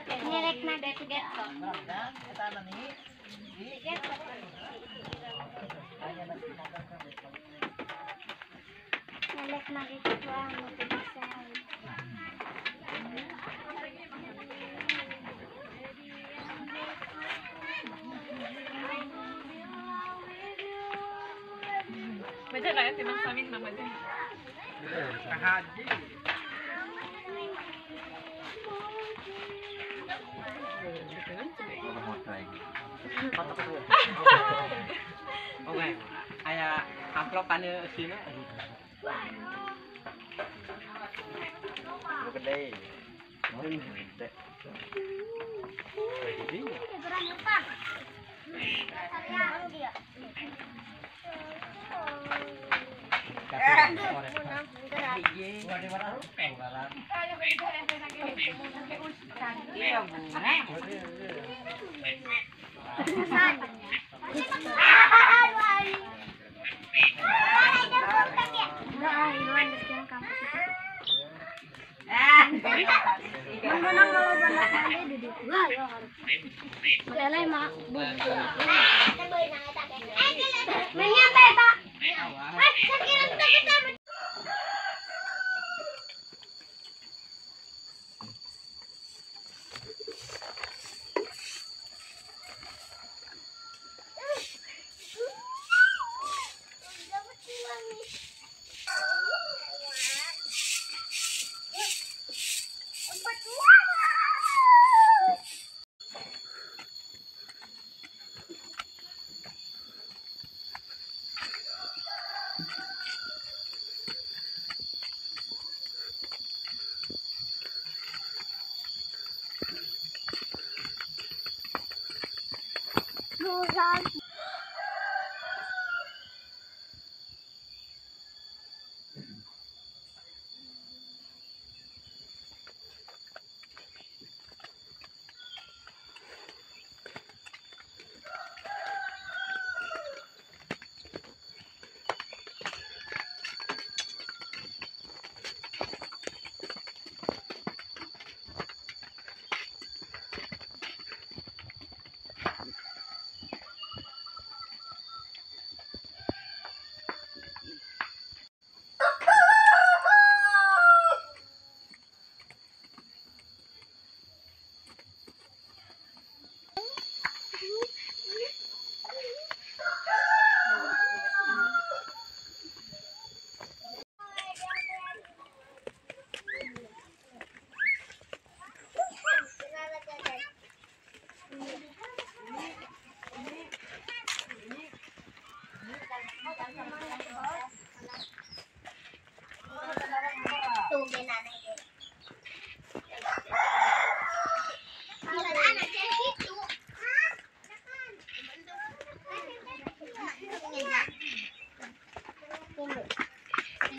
Nirek na dito. Nalek na dito ang matigasay. Medyo kaya tinang sa amin naman din. Kahaji. Oke, aya amplop anu sini. Gede. Gede.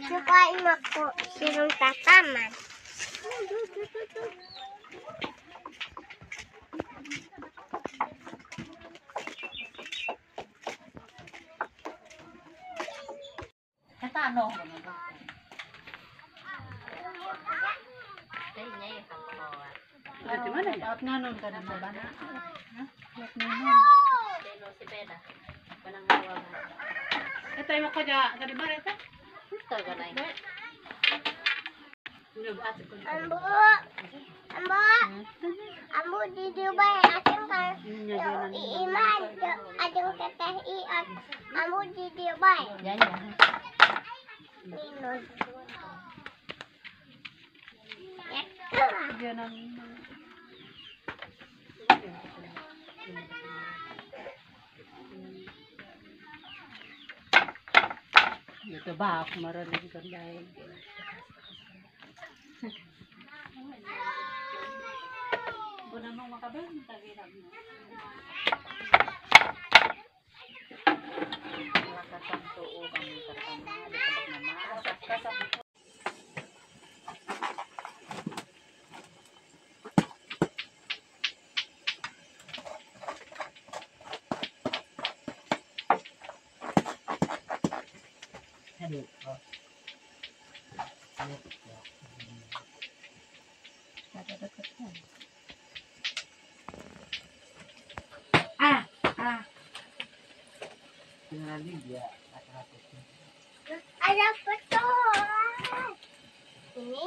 Sukain ako sinong tataman. Katano. Ambu, ambu, ambu di Dubai aceng kan iman aceng teteh ian ambu di Dubai. Minus. Ito ba ako marunong ko dahil. Mong makabang tagiram mo. Nanti dia 100. Ada betul. Ini.